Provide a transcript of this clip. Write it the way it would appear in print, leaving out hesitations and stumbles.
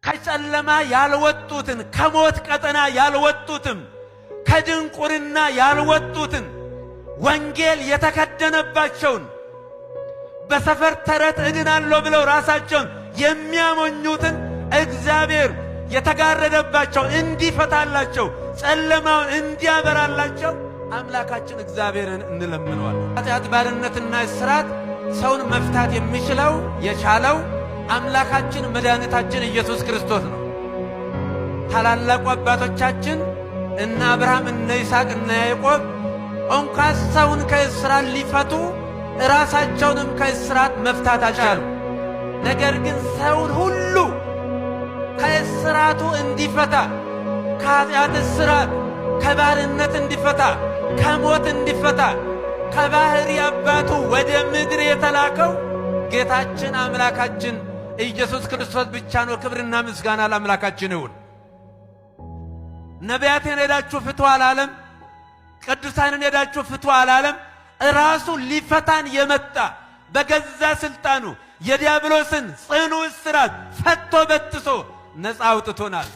ከጨለማ ያልወጡትን፣ ከሞት ቀጠና ያልወጡትም፣ ከድንቁርና ያልወጡትን፣ ወንጌል የተከደነባቸውን፣ በሰፈር ተረት እድናለሁ ብለው ራሳቸውን የሚያሞኙትን እግዚአብሔር የተጋረደባቸው እንዲፈታላቸው፣ ጨለማውን እንዲያበራላቸው አምላካችን እግዚአብሔርን እንለምነዋለን። ኃጢአት ባርነትና እስራት ሰውን መፍታት የሚችለው የቻለው አምላካችን መድኃኒታችን ኢየሱስ ክርስቶስ ነው። ታላላቁ አባቶቻችን እነ አብርሃም፣ እነ ይስሐቅ፣ እነ ያዕቆብ እንኳን ሰውን ከእስራት ሊፈቱ ራሳቸውንም ከእስራት መፍታት አልቻሉ። ነገር ግን ሰውን ሁሉ ከእስራቱ እንዲፈታ፣ ከኃጢአት እስራት፣ ከባርነት እንዲፈታ፣ ከሞት እንዲፈታ ከባሕሪ አባቱ ወደ ምድር የተላከው ጌታችን አምላካችን ኢየሱስ ክርስቶስ ብቻ ነው። ክብርና ምስጋና ለአምላካችን ይሁን። ነቢያትን ሄዳችሁ ፍቱ አላለም። ቅዱሳንን ሄዳችሁ ፍቱ አላለም። ራሱ ሊፈታን የመጣ በገዛ ስልጣኑ የዲያብሎስን ጽኑ እስራት ፈቶ በጥሶ ነፃ አውጥቶናል።